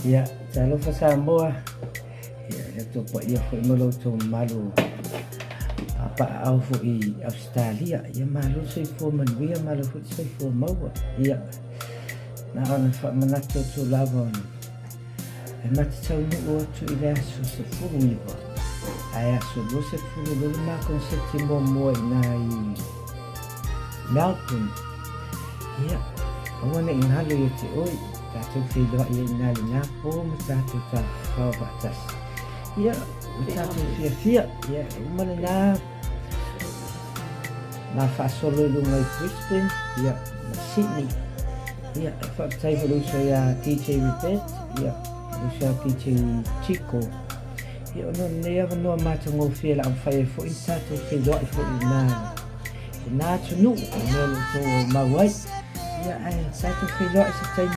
Ia, talofa Samoa, ia, le outou paia foi ma lo outou mamalu papaaao foi i Ausetalia. Ia malo le soifua manuia, malo foi le soifua maua. Ia, na ona faamanatu atu lava e ma te taunuu atu i le aso 19 ae aso 22 le ma konseti muamua i ina i Melbourne. Ia, aua ne i galo ia te oe, tatou feiloai ai i ina i lena po ma tatou tafafao faatasi. Ia, ma tatou fiafia. Ia, e uma lena ma faasolo i luga i Brisbane, ia, ma Sydney. Ia, e faafetai foi i le uso ia DJ Rebet, ia, le uso ia DJ Chico. Ia, ona o lenei avanoa matagofie o le a mafai ai foi ona tatou feiloai foi i ina i lena atunuu i mea o lo o outou aumau ai. Ia, ae tatou feiloai i se taimi.